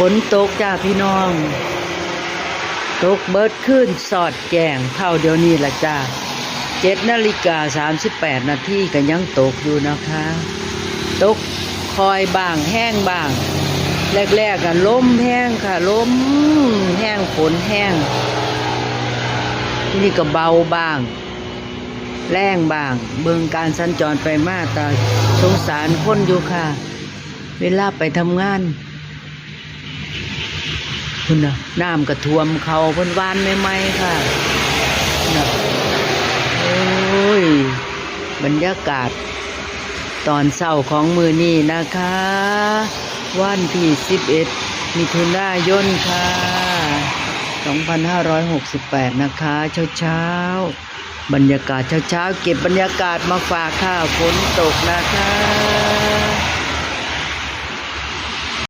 ຝົນຕົກຈ້າພີ່ນ້ອງ ຕົກເບິດຄືນສອດແຈ້ງເທົ່າດຽວນີ້ລະຈ້າ ເຈັດນາລິກາສາມສິບແປດນາທີກໍຍັງຕົກຢູ່ນະຄະ ຕົກຄ່ອຍບ້າງແຮງບ້າງ ແລກໆ ອະ ລົມແຮງຄ່ະ ລົມແຮງ ຝົນແຮງ ທີນີ້ກໍເບົາບ້າງ ແຮງບ້າງ ເບິ່ງການສັນຈອນໄປມາ ຕາສົງສານຄົນຢູ່ຄ່ະ ເວລາໄປທຳງານ ພຸ້ນນະ ນ້ຳກະຖ້ວມເຂົ້າ ເພິ່ນຫວ່ານໃໝ່ໆ ຄ່ະ ພຸ້ນນະ ໂອ້ຍ ບັນຍາກາດຕອນເຊົ້າຂອງມື້ນີ້ນະຄະ ວັນທີສິບເອັດ ມິຖຸນາຍົນຄ່ະ ສອງພັນຫ້າຮ້ອຍຫົກສິບແປດນະຄະ ເຊົ້າໆ ບັນຍາກາດເຊົ້າໆ ເກັບບັນຍາກາດມາຝາກຄ່ະ ຝົນຕົກນະຄະ.